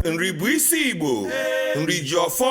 Nri bụ isi Igbo, nri ji ọfọ,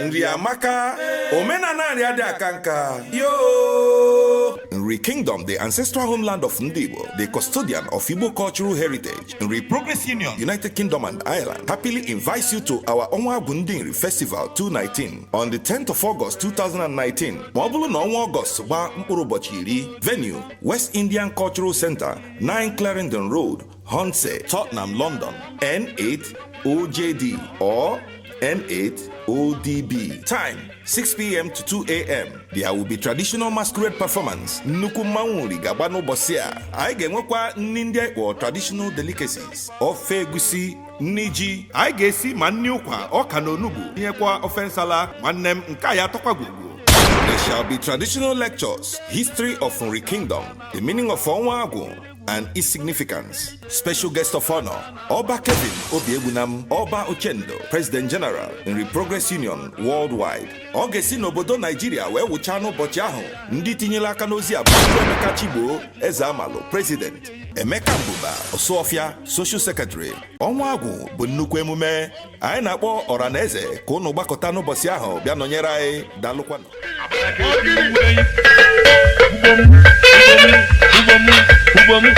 nri amaka, omenala nri adị aka nka. Yo! Nri Kingdom, the ancestral homeland of Ndị Igbo, the custodian of Igbo cultural heritage, Nri Progress Union, United Kingdom and Ireland, happily invites you to our Ọnwa Agwụ Ndị Nri Festival 219 on the 10th of August 2019. Ma ọ bụrụ na ọnwa Ọgọst gbaa mkpụrụ ụbọchị 10. Venue, West Indian Cultural Center, 9 Clarendon Road, Hornsey, Tottenham, London, N8 OJD or N8 ODB. Time, 6 p.m. to 2 a.m. There will be traditional masquerade performance. Nnukwu mmanwụ nri ga-agba n'ụbọchị a. Anyị ga-enwekwa nri ndị akpọ traditional delicacies. Ofe egusi, nri ji, anyị ga-esi ma nri ụkwa, ọka na onugbu, tinyekwa ofe nsala. Nwanne m, nke a ya atọkwa gwogwo. There shall be traditional lectures, history of Nri Kingdom, the meaning of Ọnwa Agwụ, and its significance. Special guest of honor, Oba Kevin Obiegbunam, Oba Ochendo, President General, Nri Progress Union Worldwide. Ọ ga-esi n'obodo Naijiria wee wụchaa n'ụbọchị ahụ. Ndị tinyere aka n'ozi a bụ Emeka Chigbo, Eze Amalụ, President, Emeka Mbuba, Osuofia, Social Secretary. Ọnwa Agwụ bụ nnukwu emume. Anyị na-akpọ ọra na eze ka unu gbakọta n'ụbọchị ahụ bịa nọnyere anyị. Daalụkwanụ. Ugbo m, ugbo m, ugbo m.